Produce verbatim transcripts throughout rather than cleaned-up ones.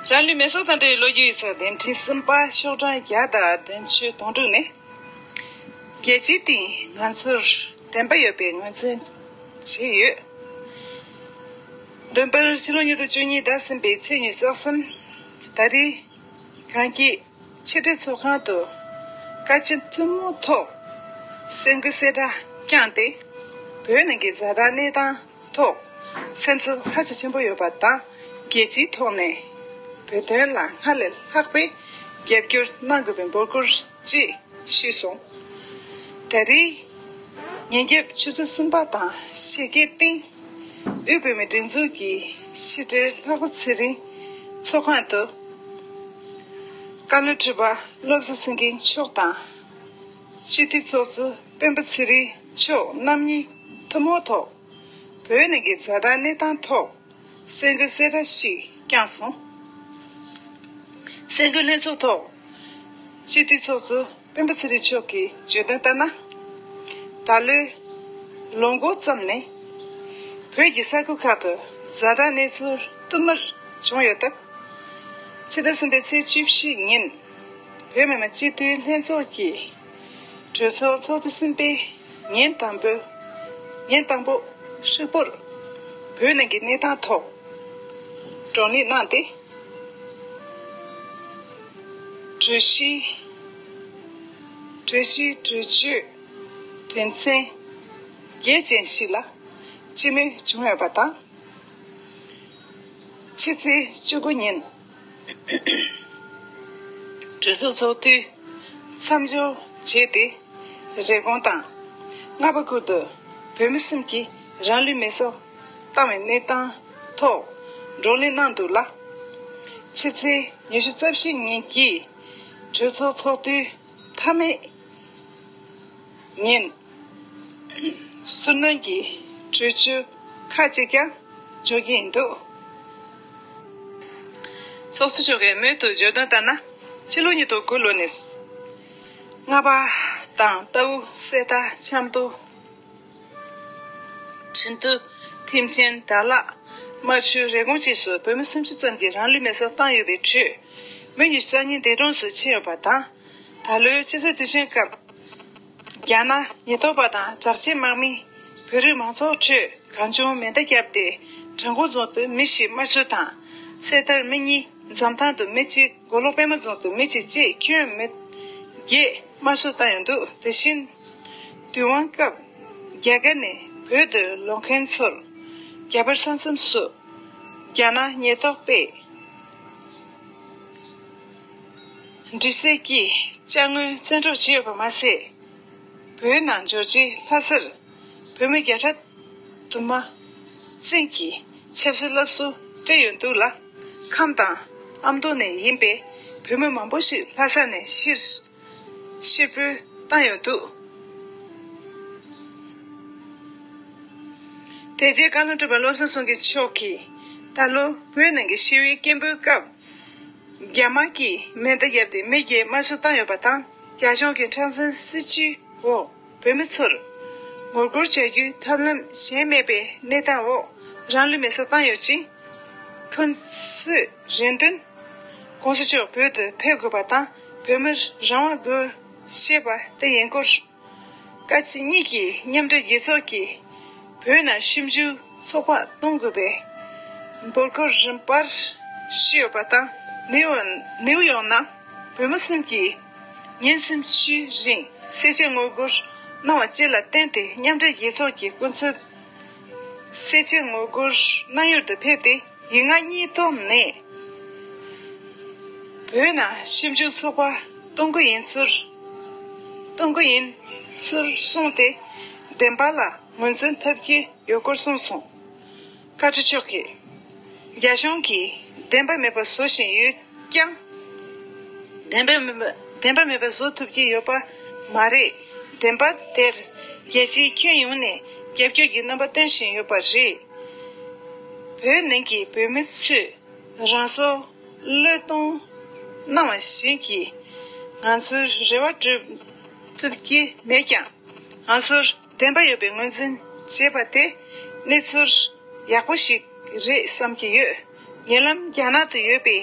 རང་ལུས་མེ་སྲེག་དང་འབྲེལ་བའི་ལོ་རྒྱུས་ཡིག་ཚགས་འདེམས་ཁྲིད་གསུམ་པ་ཤོག་གྲངས་བརྒྱ་དང་བདུན་ཅུ་དོན་དྲུག་ནས། རྒྱལ་སྤྱིའི་སྟེང་ང་ཚོར་བདེན་པ་ཡོད་པའི་ངོས་འཛིན་བྱས་ཡོད། བདུན་པར་ཕྱི་ལོ་ཉིས་སྟོང་བཅུ་གཉིས་ཟླ་གསུམ་པའི་ཚེས་ཉི་ཤུ་རྩ་གསུམ། ད་རེས་གངས་སྐྱིད་ཕྱི་དྲིལ་ཚོགས་ཁང་དུ་བཀའ་ཆེམས་ཐུན་མོང་ཐོག་གསར་འགོད་གསལ་བསྒྲགས་བསྐྱངས་ཏེ། བོད་ནང་གི་ཛ་དྲག་གནས་སྟངས་ཐོག་སེམས་འཚབ་ཧ་ཅང་ཆེན་པོ་ཡོད་པ་དང་། རྒྱལ་སྤྱིའི་ཐོག་ནས་བོད་དོན་ལ་སྔར་ལས་ལྷག་པའི་རྒྱབ་སྐྱོར་གནང་དགོས་པའི་འབོད་སྐུལ་ཅེས་ཞུས་སོང་། ད་རེས་ཉིན་རྒྱབ་ཆུ་ཚོད་གསུམ་པ་དང་ཕྱེད་ཀའི་སྟེང་། དབུས་བོད་མིའི་སྒྲིག་འཛུགས་ཀྱི་ཕྱི་དྲིལ་ལྷག་པ་ཚེ་རིང་ཚོགས་ཁང་དུ། བཀའ་བློན་ཁྲི་པ་བློ་བཟང་སེང་གེ་མཆོག་དང་། སྤྱི་འཐུས་ཚོགས་གཙོ་སྤེན་པ་ཚེ་རིང་མཆོག་རྣམ་གཉིས་ཐུན་མོང་ཐོག་བོད་ནང་གི་ཛ་དྲག་གནས་སྟངས་ཐོག་གསར་འགོད་གསལ་བསྒྲགས་ཤིག་བསྐྱངས་སོང་། གསར་འགོད་ལྷན་ཚོགས་ཐོག་སྤྱི་འཐུས་ཚོགས་གཙོ་སྤེན་པ་ཚེ་རིང་མཆོག་གིས་བརྗོད་དོན་ལྟར་ན། ད་ལོའི་ལོ་འགོ་ཙམ་ནས་བོད་ཀྱི་ས་ཁུལ་ཁག་ཏུ་ཛ་དྲག་གནས་ཚུལ་བསྟུད་མར་བྱུང་ཡོད་སྟབས། ཕྱི་ཟླ་གསུམ་པའི་ཚེས་བཅུ་བཞི་ཉིན་བོད་མི་མང་སྤྱི་འཐུས་ལྷན་ཚོགས་ཀྱི་གྲོས་ཚོགས་ཚོགས་དུས་གསུམ་པའི་ཉིན་དང་པོ། ཉིན་དང་པོ་ཧྲིལ་པོར་བོད་ནང་གི་གནས་སྟངས་ཐོག་བགྲོ་གླེང་གནང་སྟེ། གྲོས་གཞི། གྲོས་གཞི་གྲོས་ཆོད་དོན་ཚན་བརྒྱད་ཅན་ཞིག་ལ་སྤྱི་མོས་བྱུང་ཡོད་པ་དང་། ཕྱི་ཚེས་བཅུ་དགུ་ཉིན་གྲོས་ཚོགས་ཚོགས་དུས་མཚམས་འཇོག་བྱས་ཏེ། རེབ་གོང་དང་རྔ་པ་ཁུལ་དུ་བོད་མི་གསུམ་གྱིས་རང་ལུས་མེ་སྲེག་བཏང་བའི་གནས་སྟངས་ཐོག་བགྲོ་གླེང་གནང་འདུག་ལ། ཕྱི་ཚེས་ཉི་ཤུ་རྩ་བཞི་ཉིན་གྱི་གྲོས་ཚོགས་ཚོགས་དུས་མཐའ་མའི་ཉིན་ཟུར་སྣོན་གྱི་གྲོས་ཆོད་ཁག་ཅིག་ཀྱང་འཇོག་གི་ཡིན་འདུག། ཚོགས་གཙོ་མཆོག་གིས་མུ་མཐུད་བརྗོད་དོན་ལྟར་ན། ཕྱི་ལོ་ཉིས་སྟོང་དགུ་ལོ་ནས་རྔ་པ་དང་རྟའུ་གསེར་རྟ་ཆབ་མདོ། ཁྲིན་ཏུའུ། ཐེམ་ཆེན། དར་ལག་དམར་ཆུ། རེབ་གོང་བཅས་སུ་བོད་མི་སུམ་ཅུ་ཙམ་གྱིས་རང་ལུས་མེར་སྲེག་བཏང་ཡོད་པའི་ཁྲོད། མི་ཉི་ཤུ་རྩ་གཉིས་འདས་གྲོངས་སུ་ཕྱིན་ཡོད་པ་དང་། ད་ལོའི་སྤྱི་ཚོགས་དུས་ཆེན་སྐབས། རྒྱ་ནག་ཉེན་རྟོག་པ་དང་དྲག་ཆས་དམག་མིས་བོད་རིགས་མང་ཚོགས་ཁྲོད་གང་བྱུང་མེ་མདའ་བརྒྱབ་སྟེ། བྲག་འགོ་རྫོང་དུ་མི་བཞི་དམར་གསོད་དང་། གསེར་ཐར་མི་གཉིས། འཛམ་ཐང་དུ་མི་གཅིག་མགོ་ལོག་པད་མ་རྫོང་དུ་མི་གཅིག་བཅས་ཁྱོན་མི་བརྒྱད་དམར་གསོད་བཏང་ཡོད་འདུག། དེ་བཞིན། དུས་དབང་སྐབས་རྒྱ་གར་ནས་བོད་དུ་ལོག་མཁན་ཚོར་རྒྱ་བལ་ས་མཚམས་སུ་རྒྱ་ནག་ཉེན་རྟོག་པས་འདྲི་རྩད་ཀྱིས་ཅ་དངོས་བཙན་འཕྲོག་བྱས་ཡོད་པ་མ་ཟད། བོད་ནང་འབྱོར་རྗེས་ལྷ་སར་བོད་མི་བརྒྱ་ཕྲག་དུ་མ་བཙན་གྱིས་ཆབ་སྲིད་སློབ་གསོ་སྤྲད་ཡོད་འདུག་ལ། ཁམས་དང་ཨ་མདོ་ནས་ཡིན་པའི་བོད་མི་མང་པོ་ཞིག་ལྷ་ས་ནས་ཕྱིར་ཕྱིར་འབུད་བཏང་ཡོད་འདུག། དེ་རྗེས་བཀའ་བློན་ཁྲི་པ་བློ་བཟང་སེང་གེ་མཆོག་གིས་ད་ལོ་བོད་ནང་གི་ཞི་བའི་སྐད་འབོད་སྐབས། རྒྱ་དམག་གིས་མེ་མདའ་བརྒྱབ་སྟེ་མི་བརྒྱད་དམར་གསོད་བཏང་ཡོད་པ་དང་། རྒྱ་གཞུང་གི་མཁྲེགས་འཛིན་སྲིད་བྱུས་འོག་བོད་མི་ཚོར་ངོ་རྒོལ་བྱ་རྒྱུའི་ཐབས་ལམ་གཞན་མེད་པའི་གནས་སྟངས་འོག་རང་ལུས་མེ་སྲེག་བཏང་ཡོད་ཅིང་། ཁོ་ཚོས་རེ་འདུན། ༸གོང་ས་མཆོག་བོད་དུ་ཕེབས་དགོས་པ་དང་། བོད་མིར་རང་དབང་དགོས་ཞེས་པ་དེ་ཡིན་སྐོར། བཀའ་སྤྱི་གཉིས་ཀྱི་མཉམ་འབྲེལ་རྒྱལ་ཚོགས་ཀྱིས་བོད་ནང་ཞིབ་འཇུག་ཚོགས་པ་གཏོང་དགོས་པའི་འབོད་སྐུལ་རིམ་པར་ཞུས་ཡོད་པ་དང་། ནིའུ་ནིའུ་ཡོག་ནང་བོད་མི་གསུམ་གྱིས་ཉིན་སུམ་ཅུའི་རིང་སེར་བྱེས་ངོ་རྒོལ་གནང་བ་བཅས་ལ་བརྟེན་ཏེ། མཉམ་འབྲེལ་རྒྱལ་ཚོགས་ཀྱི་སྐུ་ཚབ་སེར་བྱེས་ངོ་རྒོལ་གནང་ཡུལ་དུ་ཕེབས་ཏེ། ཡིག་ངག་གཉིས་ཐོག་ནས་བོད་ནང་ཞིབ་འཇུག་ཚོགས་པ་གཏོང་གི་ཡིན་ཚུལ། གཏོང་གི་ཡིན་ཚུལ་གསུངས་ཏེ། བདེན་པ་ལ་ངོས་འཛིན་ཐོབ་ཀྱི་ཡོད་སྐོར་གསུངས་སོང་། བཀའ་ཁྲི་མཆོག་གིས། རྒྱ་གཞུང་གིས་བདེན་པ་མེད་པ་བཟོ་བཞིན་ཡོད་ཀྱང་། བདེན་པ་མེད་པ་བདེན་པ་མེད་པ་བཟོ་ཐུབ་ཀྱི་ཡོད་པ་མ་རེད། བདེན་པ་དེར་རྒྱལ་སྤྱིའི་ཁྱོན་ཡོངས་ནས་རྒྱབ་སྐྱོར་གྱི་རྣམ་པ་སྟོན་བཞིན་ཡོད་པ་རེད། བོད་ནང་གི་བོད་མི་ཚོས་རང་སྲོག་བློས་གཏོང་གནང་བ་བཞིན་གྱིས། ང་ཚོའི་རེ་བ་བསྒྲུབ་ཐུབ་ཀྱི་མེད་ཀྱང་། ང་ཚོར་བདེན་པ་ཡོད་པའི་ངོས་འཛིན་བྱས་པ་དེ་གནས་ཚུལ་ཡག་པོ་ཞིག་རེད་བསམ་གྱི་ཡོད། ཉེ་ལམ་རྒྱ་ནག་ཏུ་ཡོད་པའི་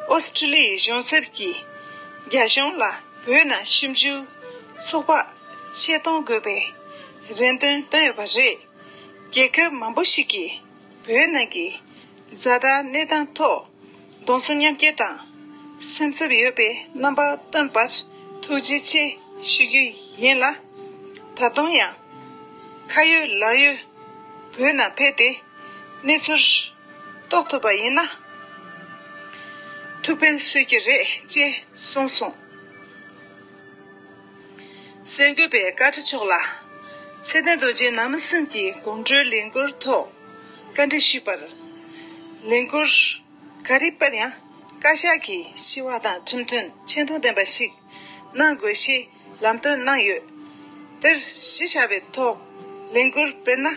ཨོ་སི་ཀྲི་ལི་ཡའི་གཞུང་ཚབ་ཀྱིས་རྒྱ་གཞུང་ལ་བོད་ནང་ཞིབ་འཇུག་ཚོགས་པ་ཆེད་གཏོང་དགོས་པའི་རེ་འདུན་བཏོན་ཡོད་པ་རེད། རྒྱལ་ཁབ་མང་པོ་ཞིག་གིས་བོད་ནང་གི་ཛ་དྲག་གནས་སྟངས་ཐོག་གདུང་སེམས་མཉམ་སྐྱེད་དང་སེམས་འཚབ་ཡོད་པའི་རྣམ་པ་སྟོན་པར་ཐུགས་རྗེ་ཆེ་ཞུ་རྒྱུ་ཡིན་ལ། ད་དུང་ཡང་ཁ་ཡོད་ལག་ཡོད་བོད་ནང་ཕེབས་ཏེ་གནས་ཚུལ་རྟོགས་ཐུབ་པ་ཡིན་ན་ཐུགས་ཕན་གསོས་ཀྱི་རེད་ཅེས་གསུངས་སོང་། གསར་འགོད་པས་བཀའ་ཁྲི་མཆོག་ལ་ཚེ་བརྟན་རྡོ་རྗེ་ནང་མི་གསུམ་གྱི་དགོང་དྲོའི་ལས་འགུལ་ཐོག་བཀའ་འདྲི་ཞུས་པར། ལས་འགུལ་ག་རེ་སྤེལ་ཡང་བཀའ་ཤག་གིས་ཞི་བ་དང་ཁྲིམས་མཐུན་ཆེ་མཐོང་ལྡན་པ་ཞིག་གནང་དགོས་ཞེས་ལམ་སྟོན་གནང་ཡོད། དེར་གཞི་བཞག་པའི་ཐོག་ལས་འགུལ་སྤེལ་ན་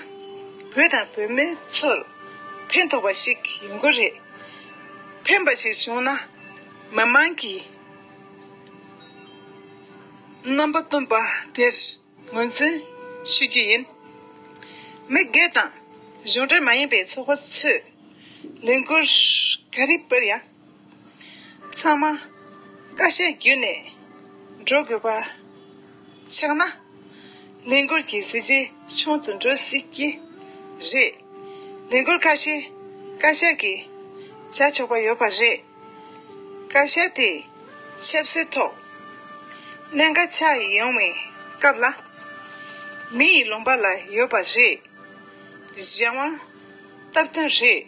བོད་དང་བོད་མི་ཚོར་ཕན་ཐོགས་པ་ཞིག་ཡོང་གི་རེད། ཕན་པ་ཞིག་བྱུང་ན་མི་མང་གི་རྣམ་པ་སྟོན་པ་དེར་ངོས་འཛིན་ཞུ་རྒྱུ་ཡིན། མི་སྒེར་དང་གཞུང་འབྲེལ་མ་ཡིན་པའི་ཚོགས་པ་ཚོས་ལས་འགུལ་ག་རེ་སྤེལ་ཡང་ཚང་མ་བཀའ་ཤག་བརྒྱུད་ནས་འགྲོ་དགོས་པ་ཆགས་ན་ལས་འགུལ་གྱི་གཟི་བརྗིད་ཆུང་དུ་འགྲོ་སྲིད་ཀྱི་རེད། ལས་འགུལ་ཁ་ཤས་བཀའ་ཤག་གིས་བྱ་ཆོག་པ་ཡོད་པ་རེད། བཀའ་ཤག་དེ་ཆབ་སྲིད་ཐོག་གནད་འགག་ཆགས་ཡོང་བའི་སྐབས་ལ་མི་ཡི་ལུང་པ་ལ་ཡོད་པ་རེད། གཞན་དབང་སྟབས་བསྟུན་རེད།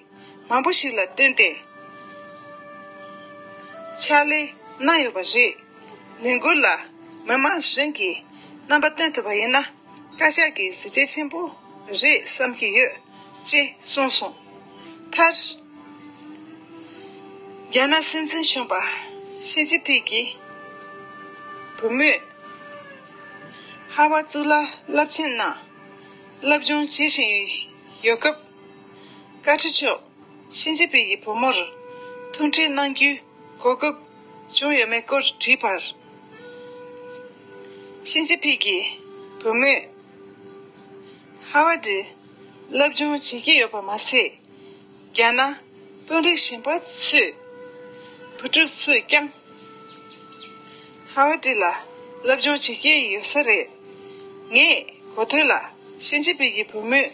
མང་པོ་ཞིག་ལ་བསྟུན་ཏེ་ཕྱག་ལས་གནང་ཡོད་པ་རེད། ལས་འགུལ་ལ་མི་མང་གཞན་གྱིས་རྣམ་པ་སྟོན་ཐུབ་པ་ཡིན་ན་བཀའ་ཤག་གི་གཟི་བརྗིད་ཆེན་པོ་རེད་བསམ་གྱི་ཡོད་ཅེས་གསུངས་སོང་། མཐར། རྒྱ་ནག་སྲིད་འཛིན་གཞོན་པ་ཞི་ཅིན་ཕིང་གིས་བུ་མོས་ཧར་ཝར་གཙུག་ལག་སློབ་ཆེན་ནང་སློབ་སྦྱོང་བྱེད་བཞིན་ཡོད་སྐབས། བཀའ་ཁྲི་མཆོག་ཞི་ཅིན་ཕིང་གིས་བུ་མོར་ཐུགས་ཁྲལ་གནང་རྒྱུའི་གོ་སྐབས་བྱུང་ཡོད་མེད་སྐོར་དྲིས་པར། ཞི་ཅིན་ཕིང་གིས་བུ་མོས་ཧར་ཝར་ཌི་སློབ་སྦྱོང་བྱེད་ཀྱི་ཡོད་པ་མ་ཟད། རྒྱ་ནག་དཔོན་རིགས་གཞན་པ་ཚོའི་བུ་ཕྲུག་ཚོས་ཀྱང་ཧར་ཝར་ཌི་ལ་སློབ་སྦྱོང་བྱེད་ཀྱི་ཡོད་ས་རེད། ངས་གོ་ཐོས་ལ་ཞི་ཅིན་ཕིང་གི་བུ་མོས་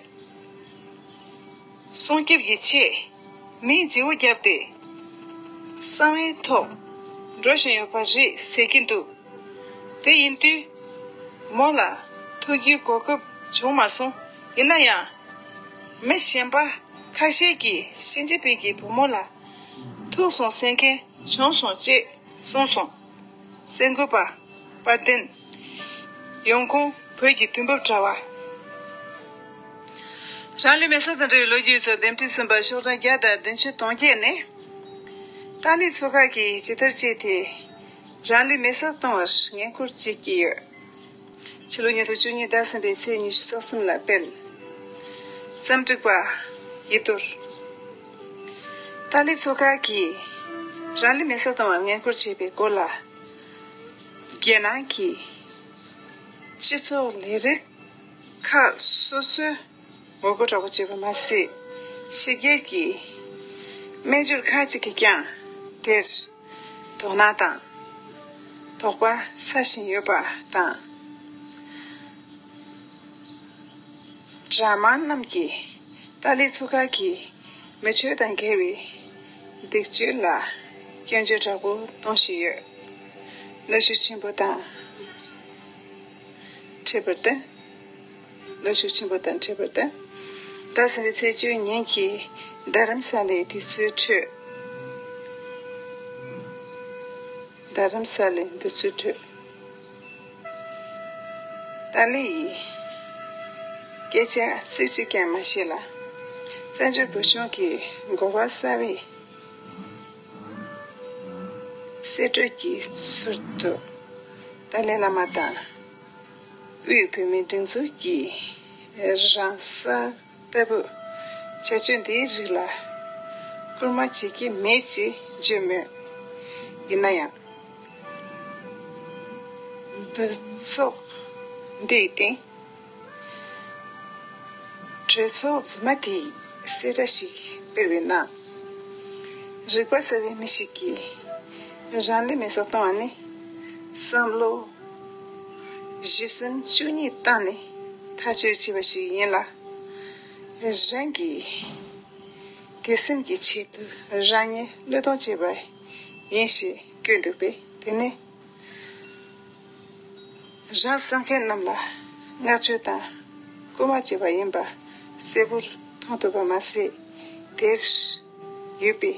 སྲུང་སྐྱོབ་ཀྱི་ཆེད་མིའི་བརྗེ་བོ་བརྒྱབ་སྟེ་གསང་བའི་ཐོག་འགྲོ་བཞིན་ཡོད་པ་རེད་ཟེར་གྱི་འདུག་དེ་ཡིན་དུས་མོ་ལ་ཐུག་རྒྱུའི་གོ་སྐབས་བྱུང་མ་སོང་། ཡིན་ན་ཡང་། མི་གཞན་པ་ཁ་ཤས་ཀྱིས་ཞི་ཅིན་ཕིང་གི་བུ་མོ་ལ་ཐུག་སོང་ཟེར་མཁན་བྱུང་སོང་ཅེས་གསུངས་སོང་། གསར་འགོད་པ་དཔལ་ལྡན། ཡོང་ཁུངས་བོད་ཀྱི་དུས་བབ་དྲ་བ། རང་ལུས་མེ་སྲེག་དང་འབྲེལ་བའི་ལོ་རྒྱུས་ཚོ་འདེམས་སྒྲིག་ཟིན་པ་ཤོག་གྲངས་བརྒྱ་དང་བདུན་ཅུ་དོན་བརྒྱད་ནས། ཏཱ་ལའི་ཚོགས་ཁག་གིས་ཇི་ལྟར་བྱས་ཏེ་རང་ལུས་མེ་སྲེག་གཏོང་བར་འགན་འཁུར་བྱེད་ཀྱི་ཡོད། ཕྱི་ལོ་ཉིས་སྟོང་བཅུ་གཉིས་ཟླ་གསུམ་པའི་ཚེས་ཉི་ཤུ་རྩ་གསུམ་ལ་སྤེལ། རྩོམ་སྒྲིག་པ་ཡེ་ཏུར། ཏཱ་ལའི་ཚོགས་ཁག་གིས་རང་ལུས་མེ་སྲེག་གཏོང་བར་འགན་འཁུར་བྱས་པའི་སྐོར་ལ། རྒྱལ་ནང་གི་སྤྱི་ཚོགས་ལས་རིགས་ཁག་སོ་སོས་ངོ་རྒོལ་དྲག་པོ་བྱས་པ་མ་ཟད། ཕྱི་རྒྱལ་གྱི་སྨན་སྦྱོར་ཁག་ཅིག་གིས་ཀྱང་དེར་དོ་སྣང་དང་དོགས་པ་ཟ་བཞིན་ཡོད་པ་དང་། དྲ་དམངས་རྣམས་ཀྱིས་ཏཱ་ལའི་ཚོགས་ཁག་གི་མི་ཆོས་དང་འགལ་བའི་སྡིག་སྤྱོད་ལ་སྐྱོན་བརྗོད་དྲག་པོ་གཏོང་བཞིན་ཡོད། གནོན་ཤུགས་ཆེན་པོ་དང་འཕྲད་པར་བརྟེན། གནོན་ཤུགས་ཆེན་པོ་དང་འཕྲད་པར་བརྟེན། ཟླ་གསུམ་པའི་ཚེས་བཅུ་ཉིན་གྱི་རྡ་རམ་ས་ལའི་དུས་ཚོད་ཁྲོད། རྡ་རམ་ས་ལའི་དུས་ཚོད་ཁྲོད། ཏཱ་ལའི་ཡིས་སྐད་ཆ་ཚིག་གཅིག་ཀྱང་མ་བཤད་ལ། བཙན་བྱོལ་བོད་གཞུང་གི་འགོ་པ་གསར་བའི་གསེད་བཀྲོལ་གྱི་ཚུལ་དུ་ཏཱ་ལའི་བླ་མ་དང་དབུས་བོད་མིའི་སྒྲིག་འཛུགས་ཀྱི་རང་སར་ལྟ་བུ་བྱ་སྤྱོད་འདིའི་རིགས་ལ་སྐུལ་མ་བྱེད་ཀྱི་མེད་ཅེས་བརྗོད་མོད། ཡིན་ན་ཡང་། འདུ་ཚོགས་འདིའི་སྟེང་གྲོས་ཚོགས་རྫུན་མ་དེས་གསལ་བསྒྲགས་ཤིག་སྤེལ་བའི་ནང་། རིག་པ་གསལ་བའི་མི་ཞིག་གིས་རང་ལུས་མེ་སྲེག་གཏོང་བ་ནི་བསམ་བློ་བཞི་གསུམ་བཅུ་གཉིས་བཏང་ནས་ཐག་གཅོད་བྱས་པ་ཞིག་ཡིན་ལ། རང་གི་དད་སེམས་ཀྱི་ཆེད་དུ་རང་ཉིད་བློས་གཏོང་བྱས་པ་ཡིན་ཞེས་བཀོད་འདུག་པས། དེ་ནི། རང་གསོད་མཁན་རྣམས་ལ་བསྔགས་བརྗོད་དང་སྐུལ་མ་བྱས་པ་ཡིན་པ་གསལ་པོར་མཐོང་ཐུབ་པ་མ་ཟད། དེར་ཡོད་པའི་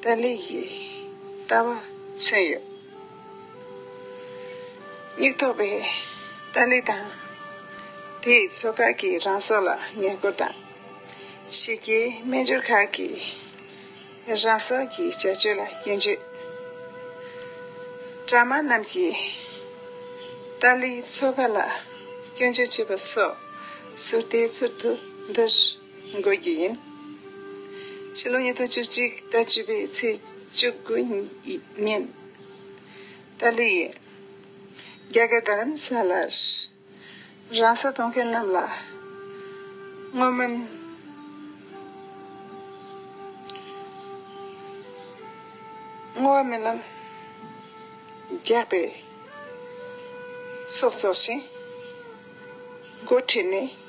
ཏཱ་ལའི་ཡི་ལྟ་བ་མཚོན་ཡོད། སྙིང་ཐག་པའི་ཏཱ་ལའི་དང་དེའི་ཚོགས་ཁག་གིས་རང་སྲོག་ལ་ངན་སྐུལ་དང་། ཕྱི་རྒྱལ་སྨན་སྦྱོར་ཁག་གིས་རང་སྲོག་གི་བྱ་སྤྱོད་ལ་སྐྱོན་བརྗོད། དྲ་དམར་རྣམས་ཀྱིས་ཏཱ་ལའི་ཚོགས་ཁག་ལ་སྐྱོན་བརྗོད་བྱས་པ་སོགས་ཟུར་ལྟའི་ཚུལ་དུ་འདིར་འགོད་རྒྱུ་ཡིན། ཕྱི་ལོ་ཉིས་སྟོང་བཅུ་གཅིག་ཟླ་བཅུ་པའི་ཚེས་བཅུ་དགུ་ཉིན། ཏཱ་ལའི་ཡིས་རྒྱ་གར་རྡ་རམ་ས་ལར་རང་སྲོག་གཏོང་མཁན་རྣམས་ལ་བསྔོ་སྨོན། བསྔོ་བ་སྨོན་ལམ་རྒྱག་པའི་ཚོགས་འཚོགས་ཤིང་། འགོ་ཁྲིད་ནས་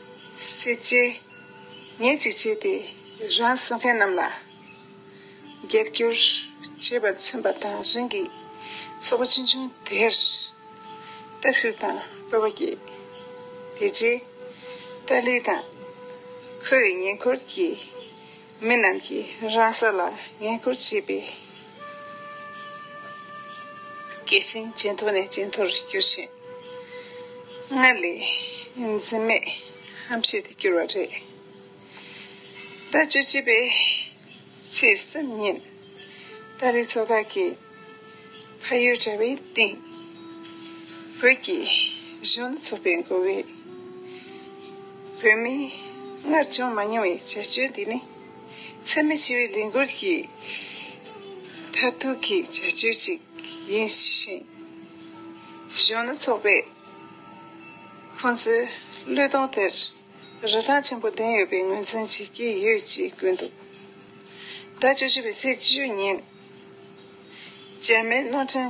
ཟས་བཅད་ཉལ་གཅིག་བྱས་ཏེ་རང་གསོད་མཁན་རྣམས་ལ་རྒྱབ་སྐྱོར་བྱས་པ་མཚོན་པ་དང་། རང་གི་ཚོགས་པ་ཆུང་ཆུང་དེར་སྟོབས་ཤུགས་དང་སྤོབས་པ་སྐྱེས། དེ་རྗེས་ཏཱ་ལའི་དང་ཁོའི་ཉེ་འཁོར་གྱི་མི་རྣམས་ཀྱིས་རང་སྲོག་ལ་ངན་སྐུལ་བྱས་པས། སྐད་སྲིང་ཇེ་མཐོ་ནས་ཇེ་མཐོར་གྱུར་ཞིང་། སྔར་ལས་འཛིན་མེད་ཧམ་བཤད་དུ་གྱུར་བ་རེད། ཟླ་བཅུ་གཅིག་པའི་ཚེས་གསུམ་ཉིན། ཏཱ་ལའི་ཚོགས་ཁག་གིས་ཕ་ཡུལ་དྲ་བའི་སྟེང་བོད་ཀྱི་གཞོན་ནུ་ཚོགས་པས་འགོ་བའི་བོད་མིའི་སྔར་བྱུང་མ་མྱོང་བའི་བྱ་སྤྱོད་འདི་ནི་འཚེ་མེད་ཞི་བའི་ལས་འགུལ་གྱི་མཐར་ཐུག་གི་བྱ་སྤྱོད་ཅིག་ཡིན་ཞིང་། གཞོན་ནུ་ཚོགས་པས་ཁོང་ཚོའི་བློས་གཏོང་དེར་རིན་ཐང་ཆེན་པོ་ལྡན་ཡོད་པའི་ངོས་འཛིན་བྱེད་ཀྱི་ཡོད་ཅེས་བཀོད་འདུག་ཟླ་བཅུ་གཅིག་པའི་ཚེས་བཅུ་ཉིན། འཇར་མན་རླུང་འཕྲིན་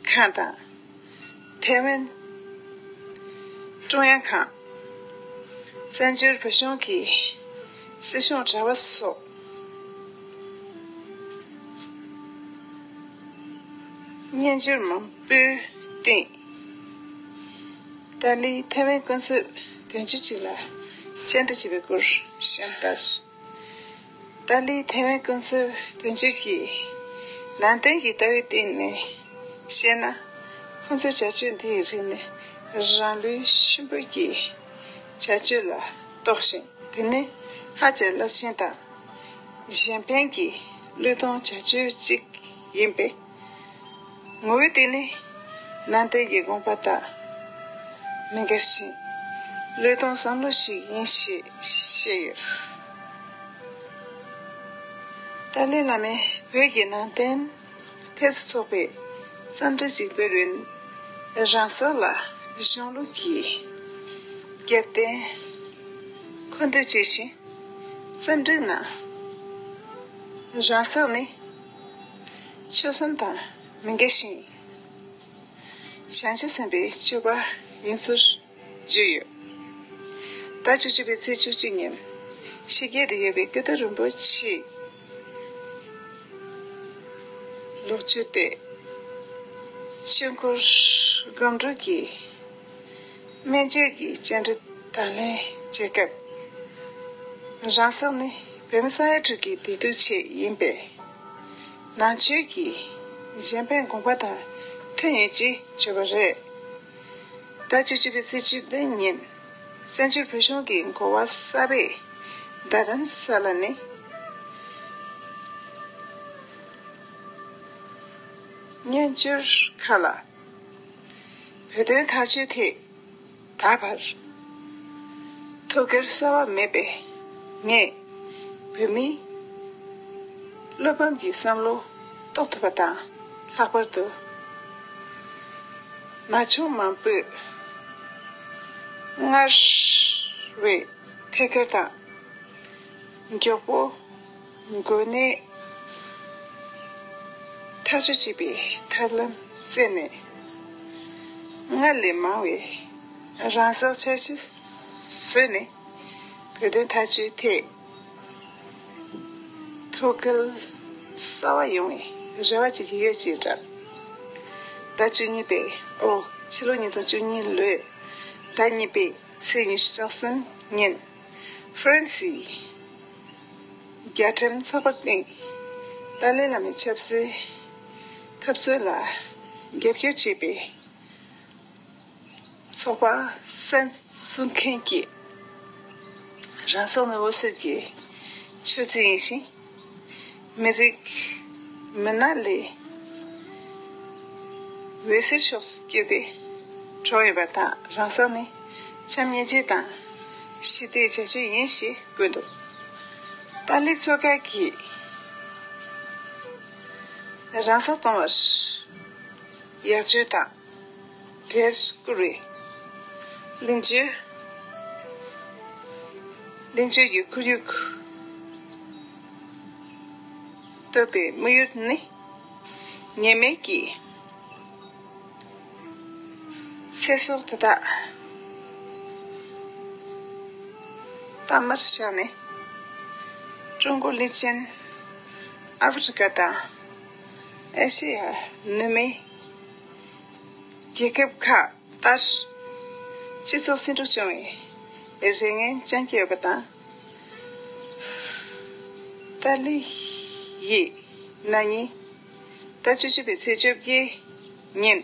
ཁང་དང་། ཐའེ་ཝན་ཀྲུང་དབྱང་ཁང་། བཙན་བྱོལ་བོད་གཞུང་གི་སྲིད་གཞུང་དྲ་བ་སོགས་སྙན་སྒྱུར་མང་པོའི་སྟེང་། ཏཱ་ལའི་ཐའེ་ཝན་སྐུ་མདུན་དོན་གཅོད་ཅིག་ལ་བཅར་འདྲི་བྱས་པའི་སྐོར་གཤམ་ལྟར། ཏཱ་ལའི་ཐའེ་ཝན་སྐུ་མདུན་དོན་གཅོད་ཀྱིས་ནང་བསྟན་གྱི་ལྟ་བའི་སྟེང་ནས་བཤད་ན། ཁོང་ཚོའི་བྱ་སྤྱོད་འདིའི་རིགས་ནི་རང་ལུས་གཤིན་པོའི་གི་བྱ་སྤྱོད་ལ་གཏོགས་ཤིང་། དེ་ནི་ཧ་ཅང་རླབས་ཆེན་དང་གཞན་ཕན་གྱི་བློས་གཏོང་བྱ་སྤྱོད་ཅིག་ཡིན་པས། ངོ་བོའི་སྟེང་ནས་ནང་བསྟན་གྱི་དགོངས་པ་དང་མི་འགལ་ཞིང་། བློས་གཏོང་བསམ་བློ་ཞིག་ཡིན་ཞེས་བཤད་ཡོད། ཏཱ་ལའི་བླ་མས་བོད་ཀྱི་ནང་བསྟན་ཐེབས་སུ་ཚུགས་པའི་རྩོམ་བྲིས་ཤིག་སྤེལ་བའི་རང་སྲོག་ལ་གཞུང་ལུགས་ཀྱི་རྒྱབ་རྟེན་མཁོ་འདོད་བྱས་ཤིང་། རྩོམ་བྲིས་ནང་རང་སྲོག་ནི་ཆོས་གསུམ་དང་མི་འགལ་ཞིང་། བྱང་ཆུབ་སེམས་དཔའི་སྤྱོད་པ་ཡིན་ཚུལ་བརྗོད་ཡོད། ཟླ་བཅུ་གཅིག་པའི་ཚེས་བཅུ་གཅིག་ཉིན་ཕྱི་རྒྱལ་དུ་ཡོད་པའི་ཀིརྟི་རིན་པོ་ཆེའི་ལོ་མཆོད་དེ། ཆོས་འཁོར་སྒོམ་སྒྲུབ་ཀྱི་སྨན་བཅོས་ཀྱི་བཅར་འདྲི་དང་ལེན་བྱེད་སྐབས། རང་སྲོག་ནི་བོད་མི་ས་ཡ་དྲུག་གི་བདེ་སྡུག་ཆེད་ཡིན་པས། ནང་ཆོས་ཀྱི་གཞན་ཕན་དགོངས་པ་དང་མཐུན་ཡོད་ཅེས་བརྗོད་པ་རེད། ཟླ་བཅུ་གཅིག་པའི་ཚེས་བཅུ་བདུན་ཉིན། བཙན་བྱོལ་བོད་གཞུང་གི་འགོ་བ་གསར་པས་རྡ་རམ་ས་ལ་ནས་སྙན་སྒྱུར་ཁག་ལ། བོད་དོན་ཐག་གཅོད་ཐད་ད་བར་ཐུགས་འགལ་གསར་བ་མེད་པས། ངས་བོད་མིའི་བློ་ཕམ་གྱི་བསམ་བློ་རྟོགས་ཐུབ་པ་དང་། ལྷག་པར་དུ་ན་ཆུང་མང་པོས་སྔར་བས་ཐད་ཀར་དང་མགྱོགས་པོ་འགོས་ནད་ ཐག་གཅོད་བྱེད་པའི་ཐབས་ལམ་བཙལ་ནས། སྔར་ལས་མང་བའི་རང་སྲོག་འཆར་གཞི་བཟོས་ནས། བོད་དོན་ཐག་གཅོད་ཐད་ཐུགས་འགན་གསར་པ་ཡོང་བའི་རེ་བ་བྱེད་ཀྱི་ཡོད་ཅེས་བསྒྲགས། ཟླ་བཅུ་གཉིས་པའི། ཨོ། ཕྱི་ལོ་ཉིས་སྟོང་བཅུ་གཉིས་ལོའི་ཟླ་གཉིས་པའི་ཚེས་ཉི་ཤུ་རྩ་གསུམ་ཉིན། ཧྥ་རན་སིའི་རྒྱལ་ཁྲིམས་ཚགས་པར་སྟེང་ཏཱ་ལའི་བླ་མའི་ཆབ་སྲིད་འཐབ་རྩོད་ལ་རྒྱབ་སྐྱོར་བྱེད་པའི་ཚོགས་པ་གསར་འཛུགས་མཁན་གྱི་རང་སྲོག་ནི་འོད་གསལ་གྱི་མཆོད་རྫས་ཡིན་ཞིང་། མི་རིགས་མི་སྣ་ལས་འོད་གསལ་ཕྱོགས་སུ་བསྐྱོད་པའི་གྲོགས་ཡོད་པ་དང་། རང་སྲོག་ནི་བྱམས་སྙིང་རྗེ་དང་ཞི་བདེའི་བྱ་སྤྱོད་ཡིན་ཞེས་བཀོད་འདུག་ཏཱ་ལའི་གཙོས་ཁ་གིས་རང་སྲོག་གཏོང་བར་ཡར་བཅོས་དང་། དེར་བཀུར་བའི་གླེང་བརྗོད། གླེང་བརྗོད་ཀྱི་ཁོར་ཡུག་གཏོད་པའི་དམིགས་ཡུལ་ནི། ཉེས་མེད་ཀྱི་ཚེ་སྲོག་དེ་དག་གཏའ་མར་བཞག་ནས། ཀྲུང་གོ་ལི་ཅན། ཨ་ཧྥེ་རི་ཁ་དང་ཨེ་ཤེ་ཡ་ནུབ་མའི་རྒྱལ་ཁབ་ཁག་ལྟར། སྤྱི་ཚོགས་ཟིང་འཁྲུག་བྱུང་བའི་རེ་ངན་བཅང་གི་ཡོད་པ་དང་། ཏཱ་ལི་ཡིས་ན་ནིང་ཟླ་བཅུ་གཅིག་པའི་ཚེས་བཅོ་བརྒྱད་ཉིན།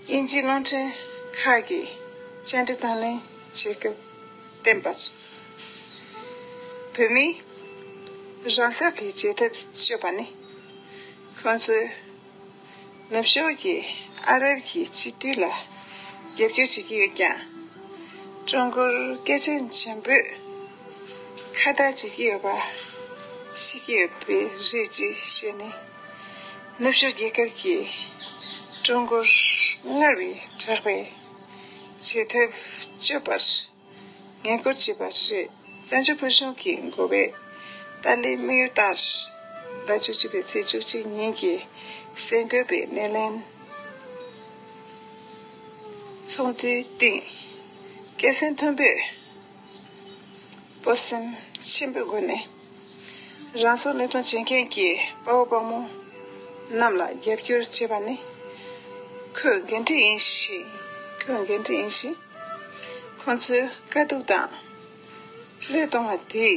དབྱིན་ཇིའི་རླུང་འཕྲིན་ཁག་གིས་བཅར་འདྲི་དང་ལེན་བྱེད་སྐབས་བསྟན་པར། བོད་མིས་རང་སྲོག་གི་བྱེད་ཐབས་སྤྱོད་པ་ནི། ཁོང་ཚོས་ནུབ་ཕྱོགས་ཀྱི་ཨ་རབ་ཀྱི་སྤྱི་འཐུས་ལ་རྒྱབ་སྐྱོར་བྱེད་ཀྱི་ཡོད་ཀྱང་། ཀྲུང་གོར་སྐད་ཆ་འཇམ་པོས་ཁ་བརྡ་བྱེད་ཀྱི་ཡོད་པ་ཤེས་ཀྱི་ཡོད་པས་རེད་ཅེས་བཤད་ནས། ནུབ་ཕྱོགས་རྒྱལ་ཁབ་ཀྱིས་ཀྲུང་གོར་སྔར་བས་དྲག་པའི་བྱེད་ཐབས་སྤྱོད་པར་ངེས་སྐུལ་བྱས་པ་རེད། བཙན་བྱོལ་བོད་གཞུང་གི་འགོ་པས་ཏཱ་ལའི་དམིགས་ཡུལ་ལྟར། ཟླ་བཅུ་གཅིག་པའི་ཚེས་བཅུ་གཅིག་ཉིན་གྱི་གསར་འགོད་པའི་སྣེ་ལེན་ཚོགས་འདུའི་སྟེང་། སྐད་གསེང་མཐོན་པོས་སྤོབས་སེམས་ཆེན་པོའི་སྒོ་ནས་རང་སྲོག་བློས་གཏོང་བྱེད་མཁན་གྱི་དཔའ་བོ་དཔའ་མོ་རྣམས་ལ་རྒྱབ་སྐྱོར་བྱེད་པ་ནི་ཁོའི་འགན་འཁྲི་ཡིན་ཞིང་། ཁོའི་འགན་འཁྲི་ཡིན་ཞིང་། ཁོང་ཚོའི་དཀའ་སྡུག་དང་བློས་གཏོང་བ་དེས་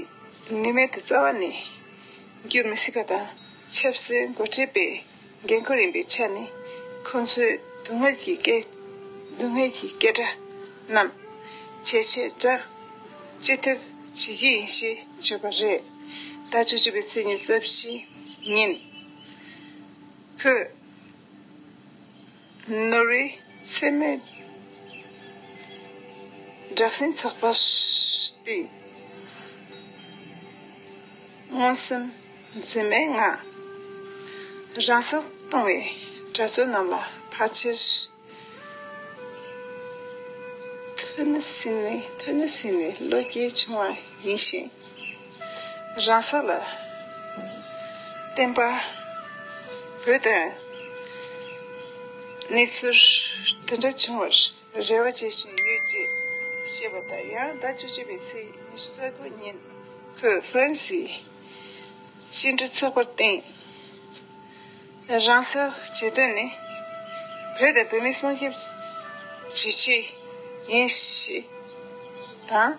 ནུས་མེད་དུ་རྩ་བ་ནས་འགྱུར་མི་སྲིད་པ་དང་། ཆབ་སྲིད་འགོ་ཁྲིད་པའི་འགན་ཁུར་ཡིན་པའི་ཆ་ནས། ཁོང་ཚོས་སྡུག་བསྔལ་གྱི་སྐད། སྡུག་བསྔལ་གྱི་སྐད་སྒྲ་རྣམས་ཇེ་ཆེར་བསྒྲགས་ཅི་ཐུབ་བྱེད་རྒྱུ་ཡིན་ཞེས་བརྗོད་པ་རེད། ཟླ་བཅུ་གཅིག་པའི་ཚེས་ཉི་ཤུ་རྩ་བཞི་ཉིན། ཁོས་ནོར་ཝེ་མཚན་མོའི་སྦྲག་སྲིད་ཚགས་པར་སྟེང་མངོན་སུམ་འཛིན་མའི་ངང་རང་སྲོག་གཏོང་བའི་གྲྭ་བཙུན་རྣམས་ལ་ཕལ་ཆེར་ཐུགས་ནི་ཟིན་ནས། ཐུགས་ནི་ཟིན་ནས་བློ་སྐྱེད་བྱུང་བ་ཡིན་ཞིང་། རང་སྲོག་ལ་བརྟེན་པ་བོད་དོན་གནས་ཚུལ་དེ་འདྲ་བྱུང་བར་རེ་བ་བྱེད་བཞིན་ཡོད་ཅེས་བཤད་པ་དང་། ཡང་ཟླ་བཅུ་གཅིག་པའི་ཚེས་ཉི་ཤུ་རྩ་དགུ་ཉིན། ཁོས་ཧྥ་རན་སིའི་སྤྱི་འགྲོས་ཚགས་པར་སྟེང་རང་སྲོག་བྱེད་དོན་ནི་བོད་དང་བོད་མིའི་སྲུང་སྐྱོབ་བྱེད་ཆེད་ཡིན་ཞེས་དང་།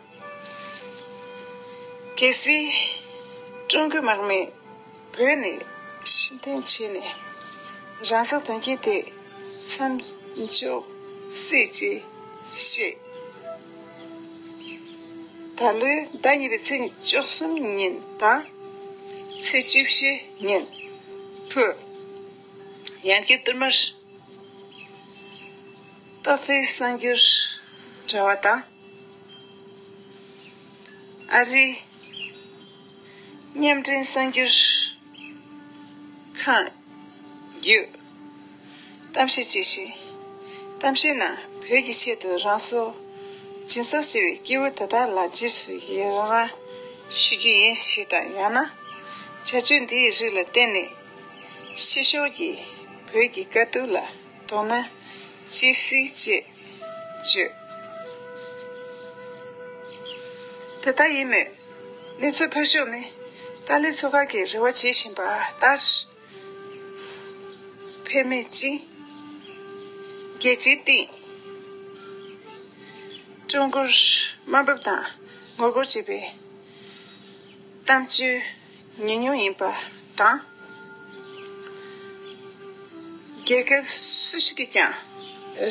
གལ་སྲིད་ཀྲུང་གོའི་དམག་མིས་བོད་ནས་ཕྱིར་འཐེན་བྱས་ན། རང་སྲོག་དོན་རྐྱེན་དེ་མཚམས་འཇོག་སྲིད་ཅེས་བཤད། ད་ལོའི་ཟླ་གཉིས་པའི་ཚེས་བཅུ་གསུམ་ཉིན་དང་ཚེས་བཅུ་བཞི་ཉིན། ཁོས་ཡང་བསྐྱར་ཏུར་མར་ཏོ་ཧྥེ་གསར་འགྱུར་དྲ་བ་དང་། ཨ་རིའི་མཉམ་འབྲེལ་གསར་འགྱུར་ཁང་བརྒྱུད་གཏམ་བཤད་བྱས་ཤིང་། གཏམ་བཤད་ནང་བོད་ཀྱི་ཆེད་དུ་རང་སྲོག་སྦྱིན་སྲེག་བྱས་པའི་སྐྱེས་བུ་དེ་དག་ལ་རྗེས་སུ་ཡི་རང་ཞུ་རྒྱུ་ཡིན་ཞེས་དང་། ཡང་ན་བྱ་སྤྱོད་འདིའི་རིགས་ལ་བརྟེན་ནས་ ཕྱི་ཕྱོགས་ཀྱི་བོད་ཀྱི་དཀའ་སྡུག་ལ་དོ་སྣང་བྱེད་སྲིད་ཅེས་བརྗོད། དེ་ལྟར་ཡིན་མོད། གནས་ཚུལ་ཕར་ཕྱོགས་ནས་ཏཱ་ལའི་ཚོགས་ཁག་གིས་རེ་བ་བྱེད་བཞིན་པ་ལྟར། འཕེལ་མེད་ཅིང་། རྒྱལ་སྤྱིའི་སྟེང་ཀྲུང་གོར་དམའ་འབེབས་དང་ངོ་རྒོལ་བྱེད་པའི་གཏམ་བརྗོད་ཉུང་ཉུང་ཡིན་པ་དང་། རྒྱལ་ཁབ་སུ་ཞིག་གིས་ཀྱང་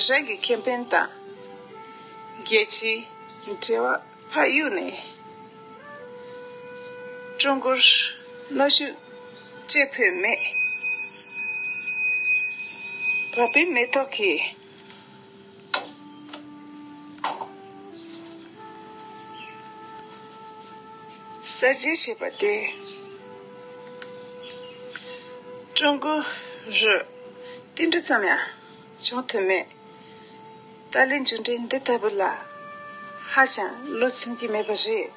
རང་གི་ཁེ་ཕན་དང་རྒྱལ་སྤྱིའི་འབྲེལ་བ་ཕར་གཡུགས་ནས། ཀྲུང་གོར་གནོན་ཤུགས་སྤྲད་ཕོད་མེད། བ་སྤུའི་མེ་ཏོག་གི་གསར་བརྗེ་ཞེས་པ་དེ། ཀྲུང་གོ་རུ་ཏིལ་འབྲུ་ཙམ་ཡང་བྱུང་ཐུབ་མེད། ཏཱ་ལའི་འབྱུང་འགྲོས་འདི་ལྟ་བུ་ལ་ཧ་ཅང་བློ་ཚིམ་གྱི་མེད་པ་རེད། ཟླ་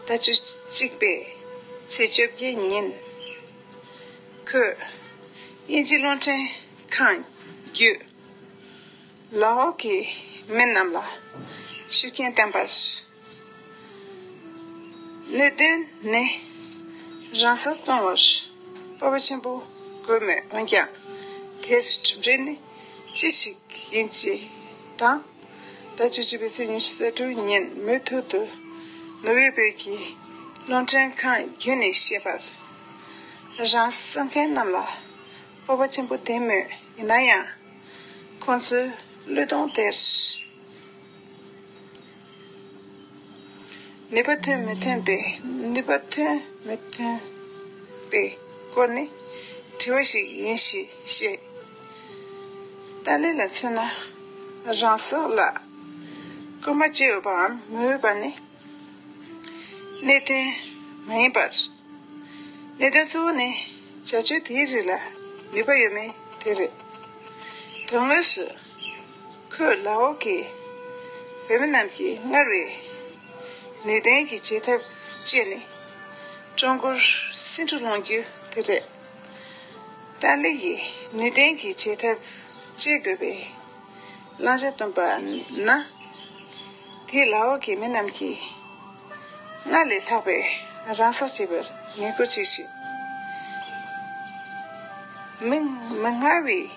བཅུ་གཅིག་པའི་ཚེས་བཅོ་བརྒྱད་ཉིན། ཁོས་དབྱིན་ཇི་རླུང་འཕྲིན་ཁང་བརྒྱུད་ལའོ་གི་མི་རྣམས་ལ་ཤུགས་རྐྱེན་བསྟན་པར། གནད་དོན་ནི་རང་སྲོག་གཏོང་བར་སྤོབས་པ་ཆེན་པོ་དགོས་མོད། འོན་ཀྱང་དེར་གྲུབ་འབྲས་ནི་ཅི་ཞིག་ཡིན་ཅི་དང་། ཟླ་བཅུ་གཅིག་པའི་ཚེས་ཉི་ཤུ་རྩ་དྲུག་ཉིན་མུ་མཐུད་དུ་ནུབ་ཡོད་བོད་ཀྱི་རླུང་འཕྲིན་ཁང་བརྒྱུད་ནས་བཤད་པར། རང་སྲོག་མཁན་རྣམས་ལ་སྤོབས་པ་ཆེན་པོ་ལྡན་མོད། ཡིན་ན་ཡང་ཁོང་ཚོའི་བློས་གཏོང་དེར། ནུས་པ་ཐོན་མི་ཐོན་པའི་ནུས་པ་ཐོན་མི་ཐོན་པའི་སྐོར་ནི་དྲི་བ་ཞིག་ཡིན་ཞེས་བཤད། ཏཱ་ལའི་ལ་མཚོན་ན། རང་སྲོག་ལ་སྐུལ་མ་བྱེད་འོས་པའམ་མི་འོས་པ་ནི་གནད་དོན་མ་ཡིན་པར། གནད་དོན་གཙོ་བོ་ནི་བྱ་སྤྱོད་དེའི་རིགས་ལ་ནུས་པ་ཡོད་མེད་དེ་རེད། དོན་དངོས་སུ། ཁོས་ལའོ་གི་བོད་མི་རྣམས་ཀྱིས་སྔར་བས་ནུས་ལྡན་གྱི་བྱེད་ཐབས་སྤྱད་ནས་ཀྲུང་གོར་སེ་འབྲུ་སློང་རྒྱུ་དེ་རེད། ཏཱ་ལའི་ཡིས་ནུས་ལྡན་གྱི་བྱེད་ཐབས་སྤྱད་དགོས་པའི་བླང་བྱ་བཏོན་པ་ན། དེས་ལའོ་གི་མི་རྣམས་ཀྱིས་སྔར་ལས་ལྷག་པའི་རང་སྲོག་བཅད་པར་ངེས་སྐུལ་བྱས་ཤིང་། མི་མི་སྔར་བས།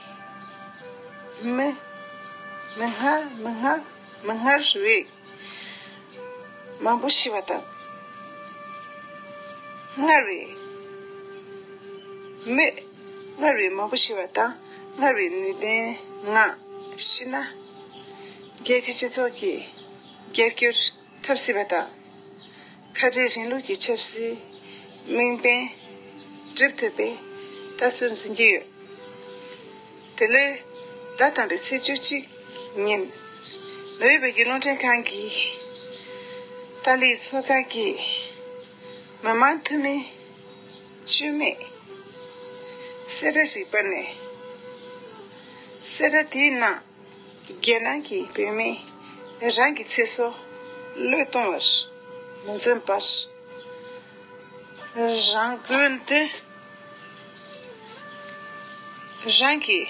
མི་མི་སྔར་མི་སྔར་མི་སྔར་བས་མང་པོ་ཤི་བ་དང་། སྔར་བས། མི་སྔར་བས་མང་པོ་ཤི་བ་དང་། སྔར་བས་ནུས་ལྡན་ངང་ཤི་ན། རྒྱལ་སྤྱིའི་སྤྱི་ཚོགས་ཀྱིས་རྒྱབ་སྐྱོར་ཐོབ་སྲིད་པ་དང་། ཁ་བྲལ་རིང་ལུགས་ཀྱི་ཆབ་སྲིད་དམིགས་འབེན་འགྲུབ་ཐུབ་པའི་ལྟ་ཚུལ་འཛིན་གྱི་ཡོད། དེ་ལོའི་ཟླ་དང་པོའི་ཚེས་བཅུ་གཅིག་ཉིན། ནོར་ཝེ་བོད་ཀྱི་རླུང་འཕྲིན་ཁང་གིས་ཏཱ་ལའི་ཚོགས་ཁག་གིས་མི་དམངས་འཐུས་མི་བཅུ་མེད་གསལ་བསྒྲགས་ཤིག་སྤེལ་ནས། གསལ་བསྒྲགས་དེའི་ནང་། རྒྱལ་ནང་གི་བོད་མིས་རང་གི་ཚེ་སྲོག་བློས་གཏོང་བར་མི་འཛེམ་པར། རང་དགོས་འདོད། རང་གི་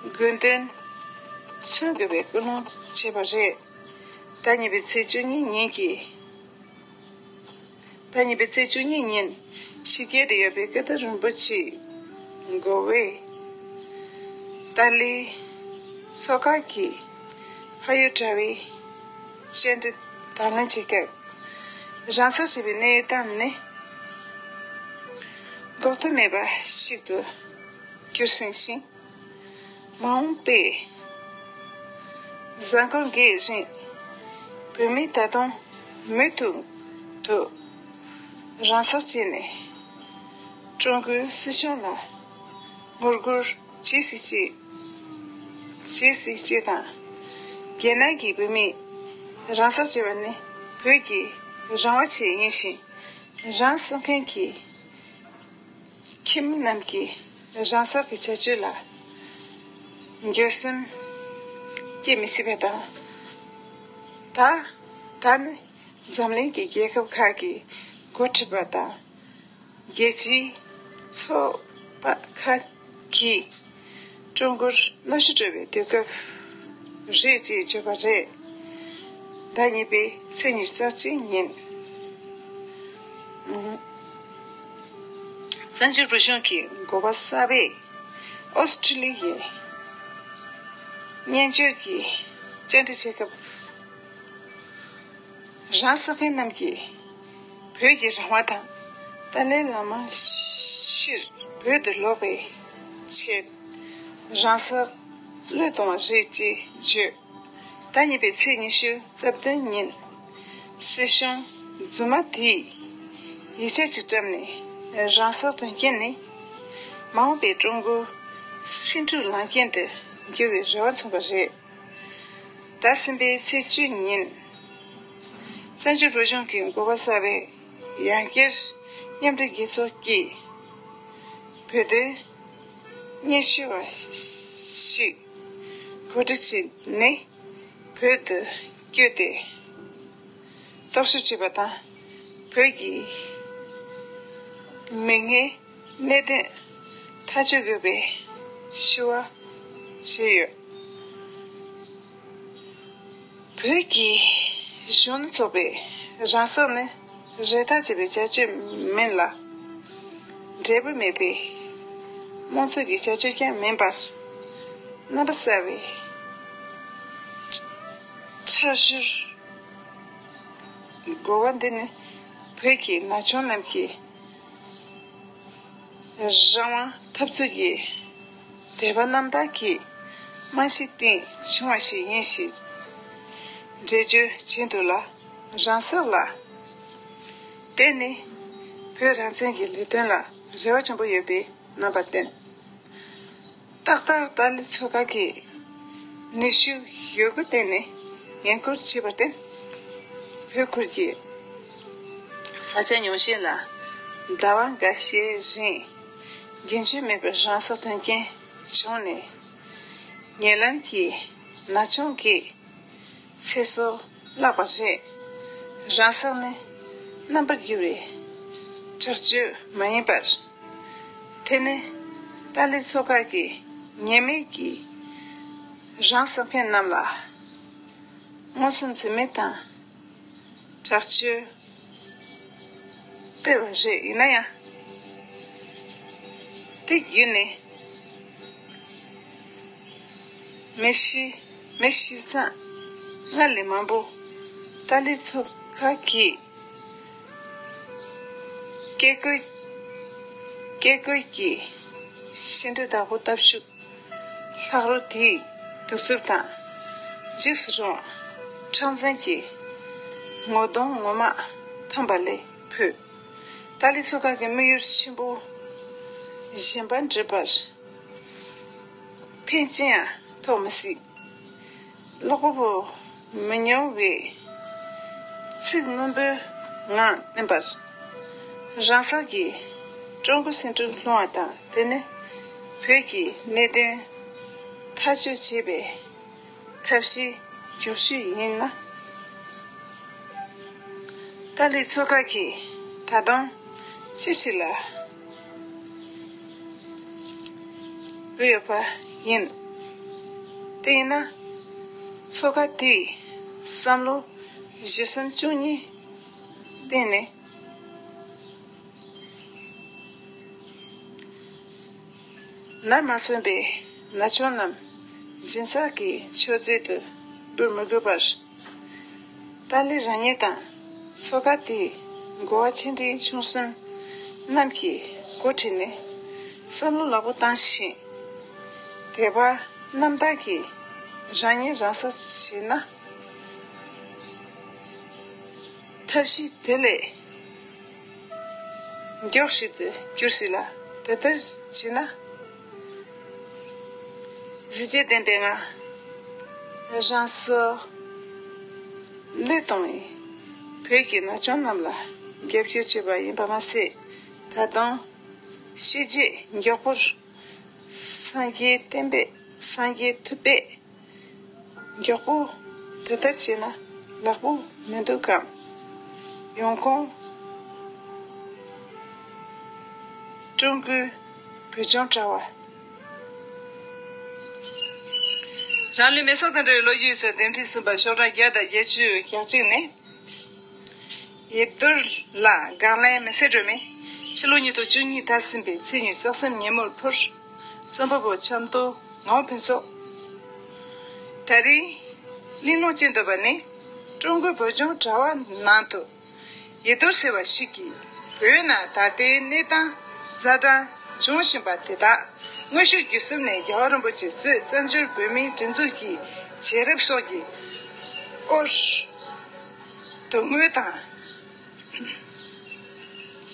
དགོས་འདུན་མཚོན་དགོས་པའི་སྐུལ་སློང་བྱས་པ་རེད། ཟླ་གཉིས་པའི་ཚེས་བཅུ་གཉིས་ཉིན་གྱི། ཟླ་གཉིས་པའི་ཚེས་བཅུ་གཉིས་ཉིན་ཕྱི་རྒྱལ་དུ་ཡོད་པའི་ཀ་ཐར་རིན་པོ་ཆེའི་མགོ་བས་ཏཱ་ལའི་ཚོགས་ཁག་གིས་ཕ་ཡུལ་དྲ་བའི་བཅར་འདྲི་དང་ལེན་བྱེད་སྐབས། རང་སྲོག་བཅད་པའི་གནས་སྟངས་ནི་འགོག་ཐབས་མེད་པ་ཞིག་ཏུ་གྱུར་ཟིན་ཞིང་། མ་འོངས་པའི་གཟའ་འཁོར་འགའི་རིང་། བོད་མི་ད་དུང་མུ་མཐུད་དུ་རང་སྲོག་བཅད་ནས་ཀྲུང་གོའི་སྲིད་གཞུང་ལ་ངོ་རྒོལ་བྱེད་སྲིད་ཅེས། བྱེད་སྲིད་ཅེས་དང་། རྒྱལ་ནང་གི་བོད་མིས་རང་སྲོག་བཅད་པ་ནི་བོད་ཀྱི་རང་དབང་ཆེད་ཡིན་ཞིང་། རང་སྲོག་མཁན་གྱི་ཁྱིམ་མི་རྣམས་ཀྱིས་རང་སྲོག་གི་བྱ་སྤྱོད་ལ་འགྱོད་སེམས་སྐྱེ་མི་སྲིད་པ་དང་། ད་ད་ནི་འཛམ་གླིང་གི་རྒྱལ་ཁབ་ཁག་གི་འགོ་ཁྲིད་པ་དང་། རྒྱལ་སྤྱིའི་ཚོགས་ པ་ཁག་གིས་ཀྲུང་གོར་གནོན་ཤུགས་སྤྲོད་པའི་དུས་སྐབས་རེད་ཅེས་བརྗོད་པ་རེད། ཟླ་གཉིས་པའི་ཚེས་ཉི་ཤུ་རྩ་གཅིག་ཉིན། བཙན་བྱོལ་བོད་གཞུང་གི་འགོ་པ་གསར་པས་ཨོ་སི་ཀྲི་ལི་ཡའི་སྨྱན་བྱད་ཀྱི་བཅར་འདྲི་བྱེད་སྐབས། རང་སྲེག་མཁན་རྣམས་ཀྱིས་བོད་ཀྱི་རང་དབང་དང་ཏཱ་ལའི་བླ་མ་ཕྱིར་བོད་དུ་ལོག་པའི་ཆེད་རང་སྲེག་བློས་གཏོང་བ་རེད་ཅེས་བརྗོད། ཟླ་གཉིས་པའི་ཚེས་ཉི་ཤུ་རྩ་བདུན་ཉིན། སྲིད་གཞུང་རྫུན་མ་དེས་ཡིག་ཆ་ཅིག་བཀྲམ་ནས་རང་སྲེག་དོན་རྐྱེན་ནི་མ་འོངས་པའི་ཀྲུང་གོའི་སེ་འབྲུ་ལངས་རྐྱེན་དུ་འགྱུར་བའི་རེ་བ་མཚོན་པ་རེད། ཟླ་གསུམ་པའི་ཚེས་བཅུ་ཉིན། བཙན་བྱོལ་བོད་གཞུང་གི་འགོ་པ་གསར་པས་ཡང་བསྐྱར་མཉམ་འབྲེལ་རྒྱལ་ཚོགས་ཀྱིས་བོད་དོན་སྙན་ཞུ་བ་ཞིག་གོ་སྒྲིག་བྱས་ནས་བོད་དུ་བསྐྱོད་དེ། རྟོག་ཞིབ་བྱས་པ་དང་། བོད་ཀྱི་མིག་སྔའི་གནད་དོན་ཐག་གཅོད་དགོས་པའི་ཞུ་བ་བྱས་ཡོད། བོད་ཀྱི་གཞོན་ནུ་ཚོགས་པས་རང་སྲེག་ནི་རེ་ཐག་ཆད་པའི་བྱ་སྤྱོད་མིན་ལ། འབྲས་བུ་མེད་པའི་རྨོངས་ཚོད་ཀྱི་བྱ་སྤྱོད་ཀྱང་མིན་པར། རྣམ་པ་གསར་བའི་འཕྲལ་སྦྱོར་གོ་བ་འདི་ནི་བོད་ཀྱི་ན་ཆུང་རྣམས་ཀྱི་རང་དབང་འཐབ་རྩོད་ཀྱི་དད་པ་རྣམ་དག་གི་རྨང་གཞིའི་སྟེང་བྱུང་བ་ཞིག་ཡིན་ཞིང་། འགྲེལ་བརྗོད་བྱེད་འདུག་ལ། རང་སྲེག་ལ་བརྟེན་ནས་བོད་རང་བཙན་གྱི་ལས་དོན་ལ་རེ་བ་ཆེན་པོ་ཡོད་པའི་རྣམ་པར་བསྟན། ཏག་ཏག་ཏཱ་ལའི་ཚོགས་ཁག་གིས་ནུས་ཤུགས་ཡོད་རྒུ་བརྟེན་ནས་འགན་འཁུར་བྱས་པར་བརྟེན། བོད་ཁུལ་གྱི་ས་ཆ་ཉུང་ཤས་ལ་ཟླ་བ་འགའ་ཤས་རིང་རྒྱུན་ཆད་མེད་པར་རང་སྲེག་དོན་རྐྱེན་བྱུང་ནས། ཉེ་ལམ་གྱི་ན་ཆུང་གི་ཚེ་སྲོག་བརླག་པ་རེད། རང་སྲེག་ནི་རྣམ་པར་འགྱུར་བའི་དྲག་སྤྱོད་མ་ཡིན་པར། དེ་ནི་ཏཱ་ལའི་ཚོགས་ཁག་གི་ཉེས་མེད་ཀྱི་རང་སྲེག་མཁན་རྣམས་ལ་མངོན་སུམ་འཛེམ་མེད་དང་དྲག་སྤྱོད་སྤེལ་བ་རེད། ཡིན་ན་ཡང་། དེ་བརྒྱུད་ནས་མི་ཤི་མི་ཤི་ས་སྔར་ལས་མང་པོ་ཏཱ་ལའི་ཚོགས་ཁག་གིས་བཀས་བཀོད་བཀས་བཀོད་ཀྱི་ཤིང་འབྲས་བདག་པོ་སྟབས་ཞུགས་ལྷག་རོ་དེའི་གདུག་རྩུབ་དང་འཇིགས་སུ་རུང་བ་མཁྲེགས་འཛིན་གྱི་ངོ་གདོང་ངོ་མ་མཐོང་བ་ལས་བོད་ཏཱ་ལའི་ཚོགས་ཁག་གི་དམིགས་ཡུལ་ཆེན་པོ་གཞན་པ་འགྲུབ་པར་ཕན་ཅི་ཡང་ཐོགས་མི་སྲིད། ཀློག་པ་པོ་མི་ཉུང་བས་ཚིག་རྣོན་པོའི་ངང་བསྟན་པར། རང་སྲོག་གིས་ཀྲུང་གོ་སེ་འབྲུ་སློང་བ་དང་། དེ་ནི་བོད་ཀྱི་གནད་དོན་ཐག་གཅོད་བྱེད་པའི་ཐབས་ཤེས་མགྱོགས་ཤོས་ཡིན་ན། ཏཱ་ལའི་ཚོགས་ཁག་གིས་ད་དུང་ཅི་ཞིག་ལ་འབད་ཡོད་པ་ཡིན། དེ་ཡིན་ན། ཚོགས་ཁག་དེས་བསམ་བློ་བཞི་གསུམ་བཅུ་གཉིས་བཏོན་ནས། ནར་མ་སོན་པའི་ན་ཆུང་རྣམས་སྦྱིན་སྲེག་གི་མཆོད་རྫས་དུ་འབུལ་མི་དགོས་པར། ཏཱ་ལའི་རང་ཉིད་དང་ཚོགས་ཁག་དེའི་འགོ་བ་ཆེ་འབྲིང་ཆུང་གསུམ་རྣམས་ཀྱིས་འགོ་ཁྲིད་ནས་བསམ་བློ་ཡག་པོ་བཏང་ཞིང་། དད་པ་རྣམ་དག་གིས་རང་ཉིད་རང་སྲེག་བྱས་ན། ཐབས་ཤེས་དེ་ལས་མགྱོགས་ཤིག་ཏུ་འགྱུར་སྲིད་ལ། དེ་ལྟར་བྱས་ན། གཟི་བརྗིད་ལྡན་པའི་ངང་རང་སྲོག་བློས་གཏོང་བའི་བོད་ཀྱི་ན་ཆུང་རྣམས་ལ་རྒྱབ་སྐྱོར་བྱས་པ་ཡིན་པ་མ་ཟད། ད་དུང་ཤི་རྗེས་མགྱོགས་པོར་སངས་རྒྱས་བསྟན་པའི་སངས་རྒྱས་ཐུབ་པས། མགྱོགས་པོ་དེ་ལྟར་བྱས་ན་ལེགས་པོ་མི་འདུག་གམ། ཡོང་ཁུངས། ཀྲུང་གོའི་ བོད་ལྗོངས་དྲ་བ། རང་ལུས་མེ་སྲེག་དང་འབྲེལ་བའི་ལོ་རྒྱུས་ཚོ་འདེམས་སྒྲིག་ཟིན་པ་ཤོག་གྲངས་བརྒྱ་དང་བརྒྱད་ཅུ་གྱ་གཅིག་ནས། ཡེ་རྡོར་ལགས་དགག་ལན་མི་སེར་སྒྲོལ་མས་ཕྱི་ལོ་ཉིས་སྟོང་བཅུ་གཉིས་ཟླ་གསུམ་པའི་ཚེས་ཉི་ཤུ་རྩ་གསུམ་ཉིན་མོར་ཕུར། རྩོམ་པ་པོ་ཆབ་མདོ་ངག་དབང་ཕུན་ཚོགས། ད་རེས་གླེང་སློང་བྱེད་འདོད་པ་ནི་ཀྲུང་གོའི་བོད་ལྗོངས་དྲ་བ་ནང་དུ། ཡེ་རྡོར་ཟེར་བ་ཞིག་གིས་བོད་ནང་ད་ལྟའི་གནས་སྟངས་ཛ་དྲག་འབྱུང་བཞིན་པ་དེ་དག་དངོས་ཤུགས་བརྒྱུད་གསུམ་ནས་རྒྱལ་བ་རིན་པོ་ཆེ་གཙོས་བཙན་བྱོལ་བོད་མིའི་སྒྲིག་འཛུགས་ཀྱི་རྒྱལ་རབས་སོགས་ཀྱི་སྐོར་དོན་དངོས་དང་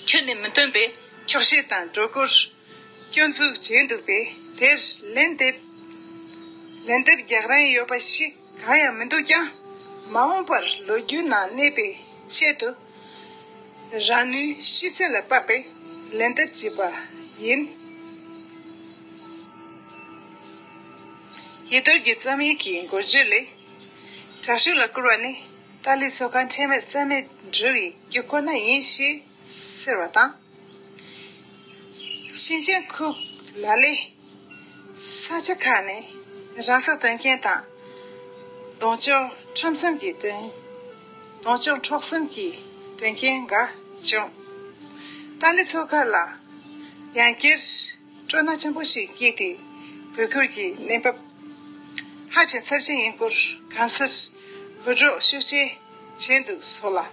ཁྱོན་ནས་མི་མཐུན་པའི་འཁྱོག་བཤད་དང་སྒྲོ་སྐུར་སྐྱོན་འཛུགས་བྱས་འདུག་པས། དེར་ལན་འདེབས་ལན་འདེབས་རྒྱག་རན་ཡོད་པ་ཞིག་གང་ཡང་མི་འདུག་ཀྱང་། མ་འོངས་པར་ལོ་རྒྱུས་ནང་གནས་པའི་ཆེད་དུ། རང་ནུས་ཤེས་ཚད་ལ་དཔག་པའི་ལན་འདེབས་བྱས་པ་ཡིན། ཡེ་རྡོར་གྱི་རྩོམ་ཡིག་གི་འགོ་བརྗོད་ལས། དྲག་ཤུགས་ལ་བསྐུལ་བ་ནི་ཏཱ་ལའི་ཚོགས་ཁང་ཁྲེལ་མེད་རྩ་མེད་འགྲོ་བའི་རྒྱུ་ཁོ་ན་ཡིན་ཞེས་ཟེར་བ་དང་། ཞིང་ཆེན་ཁུག་ལ་ལས། ས་ཆ་ཁག་ནས་རང་སྲེག་དོན་རྐྱེན་དང་། ལྡོག་ཕྱོགས་ཁྲོམ་གསུམ་གྱི་དོན། ལྡོག་ཕྱོགས་འཕྲོག་གསུམ་གྱི་དོན་རྐྱེན་འགའ་བྱུང་། ཏཱ་ལའི་ཚོགས་ཁག་ལ་ཡང་བསྐྱར་སྤྲོ་སྣང་ཆེན་པོ་ཞིག་སྐྱེས་ཏེ། བོད་ཁུལ་གྱི་གནས་བབ་ཧ་ཅང་ཚབས་ཆེན་ཡིན་སྐོར་གང་སར་འུར་སྒྲོག་ཤུགས་ཆེ་བྱས་འདུག་སོགས་ལ།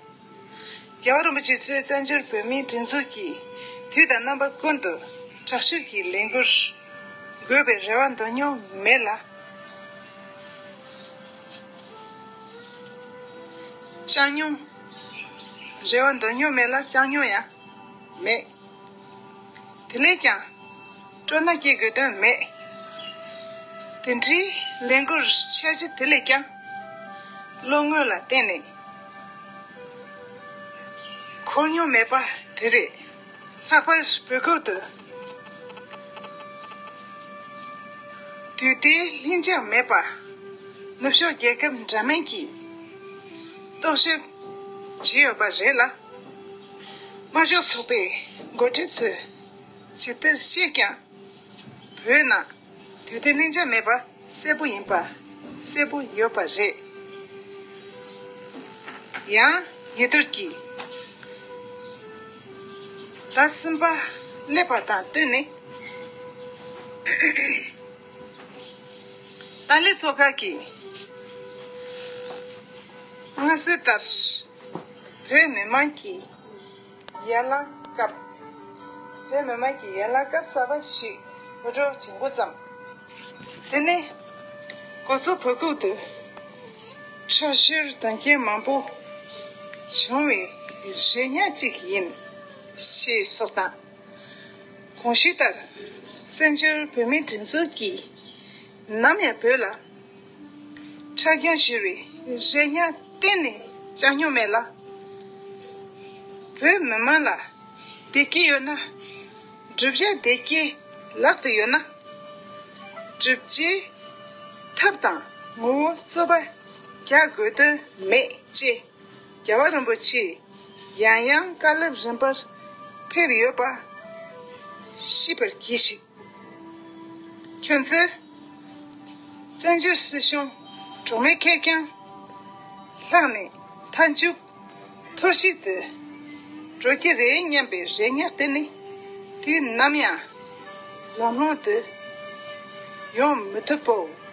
རྒྱལ་བ་རིན་པོ་ཆེ་གཙོས་བཙན་བྱོལ་བོད་མིའི་སྒྲིག་འཛུགས་ཀྱིས་དུས་དང་རྣམ་པ་ཀུན་ཏུ་དྲག་ཤུགས་ཀྱི་ལས་འགུལ་དགོས་པའི་རེ་བ་འདོར་མྱོང་མེད་ལ། བཅང་མྱོང་། རེ་བ་འདོར་མྱོང་མེད་ལ་བཅང་མྱོང་ཡང་མེད། དེ་ལས་ཀྱང་སྤྲོ་སྣང་སྐྱེ་དགོས་དོན་མེད། དེ་འདྲའི་ལས་འགུལ་འཆར་གཞི་དེ་ལས་ཀྱང་བློ་ངོ་ལ་བརྟེན་ནས་འཁོར་མྱོང་མེད་པ་དེ་རེད། ལྷག་པར་བོད་ཁུལ་དུ་དུས་བདེའི་ལྷིང་འཇགས་མེད་པ། ནུབ་ཕྱོགས་རྒྱལ་ཁབ་འདྲ་མིན་གྱིས་རྟོག་ཞིབ་བྱས་ཡོད་པ་རེད་ལ། དམར་ཤོག་ཚོགས་པའི་འགོ་ཁྲིད་ཚོས་ཇི་ལྟར་བཤད་ཀྱང་། བོད་ནང་དུས་བདེ་ལྷིང་འཇགས་མེད་པ་གསལ་པོ་ཡིན་པ་གསལ་པོ་ཡོད་པ་རེད། ཡང་ཡེ་རྡོར་གྱིས་ཟླ་གསུམ་པ་སླེབས་པ་དང་བསྟུན་ནས། ཏཱ་ལའི་ཚོགས་ཁག་གིས་མངའ་གསོལ་ལྟར་བོད་མི་མང་གི་ཡན་ལག་སྐབས། བོད་མི་མང་གི་ཡན་ལག་སྐབས་གསར་པ་ཞིག་འུར་སྒྲོག་བྱེད་འགོ་བརྩམས། དེ་ནི་འགོ་གཙོ་བོད་ཁུལ་དུ་ཁྲག་ཤུལ་དོན་རྐྱེན་མང་པོ་བྱུང་བའི་རེ་བ་ཅིག་ཡིན་ཞེས་སོགས་དང་། གོང་ཞུས་ལྟར་བཙན་བྱོལ་བོད་མིའི་སྒྲིག་འཛུགས་ཀྱིས་ནམ་ཡང་བོད་ལ་ཁྲག་རྐྱང་བཞུར་བའི་རེ་བ་གཏན་ནས་བཅང་མྱོང་མེད་ལ། བོད་མི་མང་ལ་བདེ་སྐྱིད་ཡོད་ན། བསྒྲུབ་བྱ་བདེ་སྐྱིད་ལག་ཏུ་ཡོད་ན། བསྒྲུབ་བྱའི་ཐབས་དང་ངོ་བོ་རྩོད་པ་རྒྱག་དགོས་དོན་མེད་ཅེས་རྒྱལ་བ་རིན་པོ་ཆེས་ཡང་ཡང་བཀའ་སློབ་རིམ་པར་ཕེབས་ཡོད་པ་ཤེས་པར་གྱིས་ཤིག། ཁྱོད་ཚོས་བཙན་བྱོལ་སྲིད་གཞུང་གྲོགས་མེད་ཁེར་རྐྱང་ལྷག་ནས་མཐའ་མཇུག་འཐོར་ཞིག་ཏུ་འགྲོ་གི་རེད་སྙམ་པའི་རེ་བ་དེ་ནི་དུས་ནམ་ཡང་ལམ་ལྷོང་དུ་ཡོང་མི་ཐུབ་བོ།